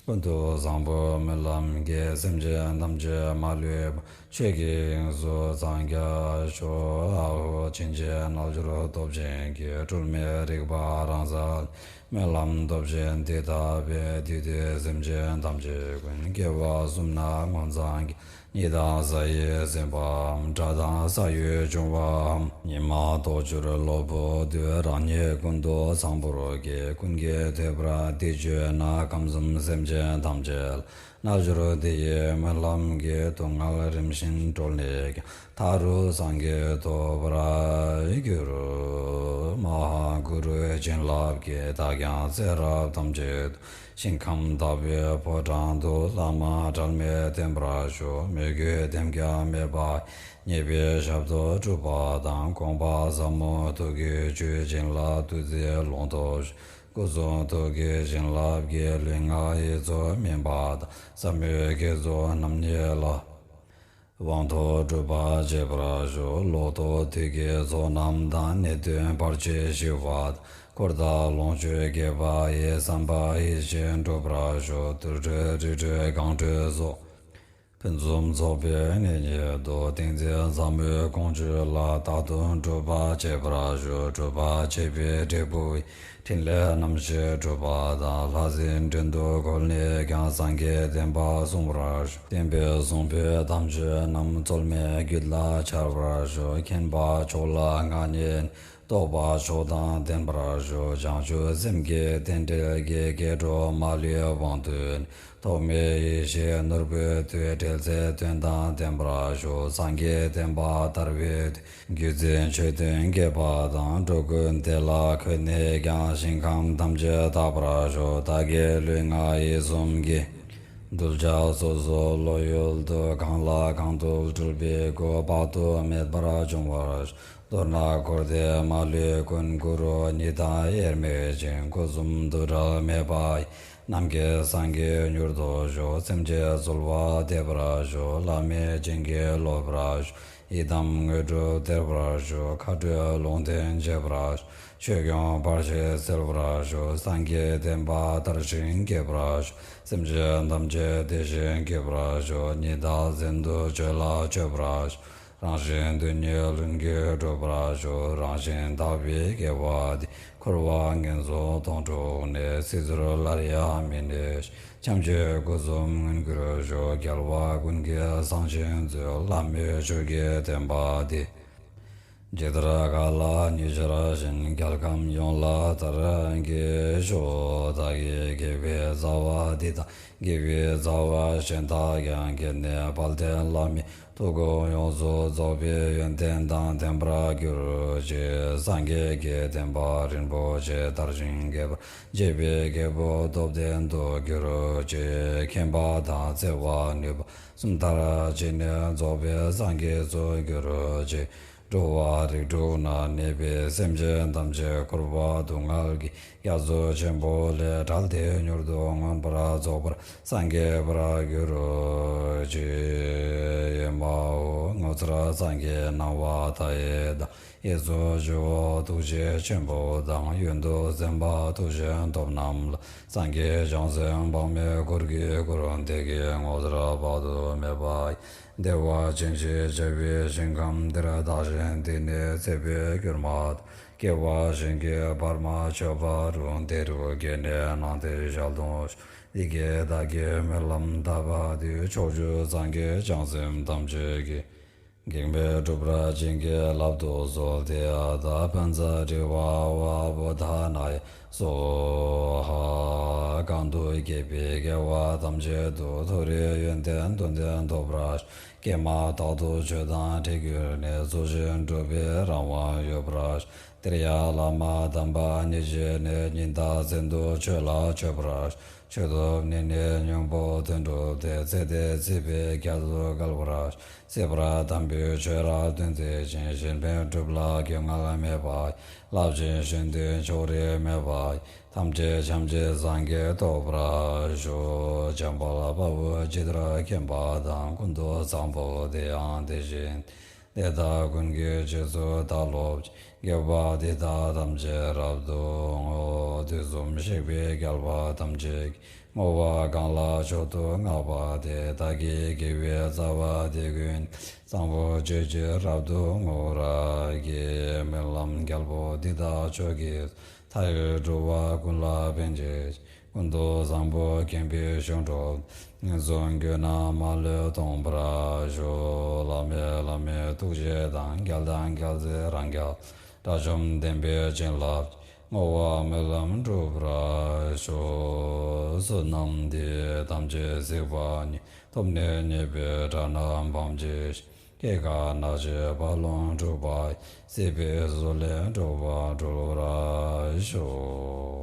ཀུན་ཏུ་བཟང་པོའི་སྨོན་ལམ་གྱིས། སེམས་ཅན་ཐམས་ཅད་མ་ལུས་པ། ཆོས་ཀྱི་དབྱིངས་སུ་འཚང་རྒྱ་ཤོག་ཨ་ཧོ། བྱིན་གྱིས་རྣལ་འབྱོར་སྟོབས་ཆེན་གྱིས། འཁྲུལ་མེད་རིག་པ་རང་རྩལ། སྨོན་ལམ་སྟོབས་ཆེན་འདི་བཏབ་པས། དེང་འདིར་སེམས་ཅན་ཐམས་ཅད་ཀུན། སྐྱེ་བ་གསུམ་ན་མངོན་འཚང་རྒྱ། ཉི་དང་གཟའ་ཡིས་ཟིན་པའམ། དགྲ་དང་ས་ཡོས་འབྱུང་བའམ། ཉི་མ་ལྡོག་གྱུར་གློ་བུར་དུ། རང་ཉིད་ཀུན་ཏུ་བཟང་པོར་སྐྱེ། ཀུན་གྱིས་ཐོས་པར་འདི་བརྗོད་ན། ཁམས་གསུམ་སེམས་ཅན་ཐམས་ཅད་ལ། རྣལ་འབྱོར་འདི་ཡི་སྨོན་ལམ་གྱིས། སྡུག་བསྔལ་རིམ་བཞིན་གྲོལ་ནས་ཀྱང་། མཐའ་རུ་སངས་རྒྱས་ཐོབ་པར་འགྱུར། མ་ཧཱ་གུ་རུའི་བྱིན་རླབས་ཀྱིས། བདག་ཀྱང་ཚེ་རབས་ཐམས་ཅད་དུ། ཞིང་ཁམས་དག་པའི་ཕོ་བྲང་དུ། བླ་མ་གྲལ་མེད་བརྟན་པར་ཤོག་མོས་གུས་ལྡེམ་རྒྱག་མེད་པ། མཉེས་པའི་ཞབས་ཏོག་སྒྲུབ་པ་དང་། དགོངས་པ་ཟབ་མོ་ཐུགས་ཀྱི་ཆོས། བྱིན་རླབས་བདུད་རྩིའི་ཀློང་དུ། སྐུ་གསུང་ཐུགས་ཀྱི་བྱིན་རླབས་ཀྱིས། ལུས་ངག་ཡིད་གསུམ་སྨིན་པ་དང་། ཟབ་མོའི་དགེ་ཚོགས་རྣམ་གཉིས་ལ། དབང་ཐོབ་སྒྲུབ་པར་བྱེད་པར་ཤོག་ལོག་རྟོག་བདུད་ཀྱི་ཚོགས་རྣམས་དང་། ནད་གདོན་བར་ཆད་ཞི་བ་དང་། འཁོར་དང་ལོངས་སྤྱོད་རྒྱས་པ་ཡི། བསམ་པ་ཡིད་བཞིན་འགྲུབ་པར་ཤོག་དུར་ཁྲོད་རི་ཁྲོད་གངས་ཁྲོད་སོགས། ཕུན་སུམ་ཚོགས་པའི་གནས་ཉིད་དུ། ཏིང་འཛིན་ཟབ་མོའི་ཀོང་ཇོ་ལ། རྟག་ཏུ་སྒྲུབ་པར་བྱེད་པར་ཤོག་སྒྲུབ་པར་བྱེད་པའི་འབྲས་བུ་ཡི། ཕྲིན་ལས་རྣམ་བཞི་འགྲུབ་པ་དང་། ལྷ་སྲིན་བྲན་དུ་བཀོལ་ནས་ཀྱང་། སངས་རྒྱས་བསྟན་པ་སྲུང་བར་ཤོག་བསྟན་པའི་སྲུང་འབོད་དམ་ཆོས་རྣམས། རྩོལ་མེད་རྒྱུད་ལ་འཆར་བར་ཤོག་མཁྱེན་པ་མཆོག་ལ་མངའ་བརྙེས་ནས། རྟོགས་པ་མཆོག་དང་ལྡན་པར་ཤོག་བྱང་ཆུབ་སེམས་ཀྱི་རྟེན་འབྲེལ་གྱི། སྐྱེ་འགྲོ་མ་ལུས་དབང་དུ་ནས། ཐོགས་མེད་ཡེ་ཤེས་ནོར་བུའི་མཐུས། འབྲེལ་ཚད་དོན་དང་ལྡན་པར་ཤོག་སངས་རྒྱས་བསྟན་པ་དར་བའི་མཐུས། བརྒྱུད་འཛིན་ཆོས་མཐུན་རྒྱས་པ་དང་། འགྲོ་ཀུན་དེ་ལ་འཁོད་ནས་ཀྱང་། ཞིང་ཁམས་ཐམས་ཅད་དག་པར་ཤོག་བདག་གི་ལུས་ངག་ཡིད་གསུམ་གྱི། གདུལ་བྱ་སོ་སོའི་བློ་ཡུལ་དུ། གང་ལ་གང་འདུལ་སྤྲུལ་པའི་སྐུ། དཔག་ཏུ་མེད་པར་འབྱུང་བར་ཤོག་མདོར་ན་འཁོར་འདས་མ་ལུས་ཀུན། གུ་རུ་ཉིད་དང་དབྱེར་མེད་ཅིང་། སྐུ་གསུམ་འདུ་འབྲལ་མེད་པ་ཡི། ནམ་མཁའི་སངས་རྒྱས་མྱུར་དུ་ཤོག་སེམས་ཅན་གསོལ་བ་འདེབས་པར་ཤོག་བླ་མེད་བྱིན་གྱིས་རློབ་པར་ཤོག་ཡི་དམ་དངོས་གྲུབ་སྟེར་བར་ཤོག་མཁའ་འགྲོའི་ལུང་བསྟན་འབྱེད་པར་ཤོག་ཆོས་སྐྱོང་བར་ཆད་སེལ་བར་ཤོག་སངས་རྒྱས་བསྟན་པ་དར་ཞིང་རྒྱས་པར་ཤོག་སེམས་ཅན་ཐམས་ཅད་བདེ་ཞིང་སྐྱིད་པར་ཤོག་ཉི་ཟླ་བཙན་དུ་སྤྱོད་ལ་སྤྱོད་པར་ཤོག་རང་གཞན་དོན་གཉིས་ལྷུན་གྱིས་གྲུབ་པར་ཤོག་རང་བཞིན་དག་པའི་དགེ་བ་འདིས། འཁོར་བ་ངན་སོང་དོང་སྤྲུགས་ནས། སྲིད་མཚོར་སླར་ཡང་མི་གནས་ཤིང་། བྱམས་ཆོས་སྐུ་གསུམ་མངོན་གྱུར་ཤོག་རྒྱལ་བ་ཀུན་གྱི་བཟང་སྤྱོད་མཛོད། བླ་མེད་ཆོས་ཀྱི་བསྟན་པ་འདི། ཇི་ལྟར་མཁའ་ལ་ཉི་ཤར་བཞིན། རྒྱལ་ཁམས་ཡོངས་ལ་དར་གྱི་ཤོག། བདག་གིས་བགྱིས་པའི་རྩ་བ་འདི་དང་། བགྱིས་པའི་རྩ་བ་གཞན་དག་ཀྱང་། བགྱིས་ནས་དཔལ་ལྡན་བླ་མའི་ཐུགས་དགོངས་ཡོངས་སུ་རྫོགས་པའི་ཡོན་ཏན་དང་ལྡན་པར་གྱུར་ཅིག། སངས་རྒྱས་ཀྱི་བསྟན་པ་རིན་པོ་ཆེ་དར་ཞིང་རྒྱས་པར་བྱེད་པའི་རྒྱལ་པོ་སྟོབས་ལྡན་དུ་གྱུར་ཅིག། མཁྱེན་པ་དང་བརྩེ་བ་ནུས་པ་གསུམ་མཐར་ཕྱིན་ནས་རྫོགས་པའི་སངས་རྒྱས་སུ་གྱུར་ཅིག། འགྲོ་བ་རིགས་དྲུག་ན་གནས་པའི་སེམས་ཅན་ཐམས་ཅད་འཁོར་བ་སྡུག་བསྔལ་གྱི་རྒྱ་མཚོ་ཆེན་པོ་ལས་བསྒྲལ་ཏེ་མྱུར་དུ་མངོན་པར་རྫོགས་པར་སངས་རྒྱས་པར་གྱུར་ཅིག། ཨེ་མ་ཧོ། ངོ་མཚར་སངས་རྒྱས་སྣང་བ་མཐའ་ཡས་དང་། གཡས་སུ་ཇོ་བོ་ཐུགས་རྗེ་ཆེན་པོ་དང་། གཡོན་དུ་སེམས་དཔའ་ཐུགས་རྗེའི་སྟོབས་རྣམས་ལ། སངས་རྒྱས་བྱང་སེམས་དཔག་མེད་འཁོར་གྱིས་བསྐོར། དེ་སྐད་ངོ་མཚར་དཔག་ཏུ་མེད་པ་ཡི། བདེ་བ་ཅན་ཞེས་བྱ་བའི་ཞིང་ཁམས་འདིར། བདག་གཞན་འདི་ནས་ཚེ་འཕོས་གྱུར་མ་ཐག། སྐྱེ་བ་གཞན་གྱིས་བར་མ་ཆོད་པ་རུ། འདི་རུ་སྐྱེས་ནས་སྣང་མཐའི་ཞལ་མཐོང་ཤོག། འདི་སྐད་བདག་གིས་སྨོན་ལམ་བཏབ་པ་དེ། ཕྱོགས་བཅུའི་སངས་རྒྱས་བྱང་སེམས་ཐམས་ཅད་ཀྱིས། གེགས་མེད་འགྲུབ་པར་བྱིན་གྱིས་བརླབ་ཏུ་གསོལ། ཏདྱ་ཐཱ། པཉྩ་དྲི་ཝཱ་ཝཱ་བོ་དྷ་ནཱ་ཡ་སྭཱ་ཧཱ། གང་དུ་སྐྱེས་པའི་སྐྱེ་བ་ཐམས་ཅད་དུ། མཐོ་རིས་ཡོན་ཏན་དོན་ལྡན་ཐོབ་པར་ཤོག། སྐྱེས་མ་ཐག་ཏུ་ཆོས་དང་འཕྲད་གྱུར་ནས། རྫོགས་ཆེན་སྒྲུབ་པའི་རང་དབང་ཡོད་པར་ཤོག། དེར་ཡང་བླ་མ་དམ་པ་མཉེས་བྱས་ནས། ཉིན་དང་མཚན་དུ་ཆོས་ལ་མཆོད་པར་ཤོག། མཆོད་ཐོབ་ནས་ནི་སྙིང་པོ་དོན་གྲུབ་སྟེ། ཚེ་འདིར་སྲིད་པའི་རྒྱ་མཚོ་བརྒལ་བར་ཤོག། སྲིད་པར་དམ་པའི་ཆོས་རབ་སྟོན་མཛད་ཅིང་། གཞན་ཕན་སྒྲུབ་ལ་གེགས་བསྔལ་མེད་པ་ཡི། རླབས་ཆེན་གཞན་དོན་ཕྱོགས་རིས་མེད་པ་ཡི། ཐམས་ཅད་བྱམས་བརྩེའི་སངས་རྒྱས་ཐོབ་པར་ཤོག། འཇམ་དཔལ་དཔའ་བོས་ཇི་ལྟར་མཁྱེན་པ་དང་། ཀུན་ཏུ་བཟང་པོ་དེ་ཡང་དེ་བཞིན་ཏེ། དེ་དག་ཀུན་གྱི་རྗེས་སུ་བདག་སློབ་ཅིང་། དགེ་བ་འདི་དག་ཐམས་ཅད་རབ་ཏུ་བསྔོ། དུས་གསུམ་གཤེགས་པའི་རྒྱལ་བ་ཐམས་ཅད་ཀྱིས། བསྔོ་བ་གང་ལ་མཆོག་ཏུ་བསྔགས་པ་དེས། བདག་གིས་བགྱིས་པའི་རྩ་བ་འདི་ཀུན་ཀྱང་། བཟང་པོ་སྤྱོད་ཕྱིར་རབ་ཏུ་བསྔོ་བར་བགྱི། སྨོན་ལམ་རྒྱལ་པོ་འདི་དག་མཆོག་གི་མཐའ་ཡས་འགྲོ་བ་ཀུན་ལ་ཕན་བྱེད་ཅིང་། ཀུན་ཏུ་བཟང་པོ་མཁྱེན་པའི་གཞུང་གྲུབ། ངན་སོང་ཀུན་ནས་མ་ལུས་ཐོབ་པར་ཤོག། བླ་མེད་བླ་མའི་ཐུགས་རྗེ་དང་། རྒྱལ་དང་རྒྱལ་སྲས་རང་རྒྱལ། དགྲ་བཅོམ་བདེན་པའི་བྱིན་རླབས་ཀྱིས། བསྔོ་བ་སྨོན་ལམ་འགྲུབ་པར་ཤོག། བསོད་ནམས་འདི་ཡིས་ཐམས་ཅད་གཟིགས་པ་ཉིད། ཐོབ་ནས་ཉེས་པའི་དགྲ་རྣམས་ཕམ་བྱས་ཤིང་། སྐྱེ་རྒ་ན་འཆིའི་རྦ་ཀློང་འཁྲུགས་པ་ཡི། སྲིད་པའི་མཚོ་ལས་འགྲོ་བ་སྒྲོལ་བར་ཤོག།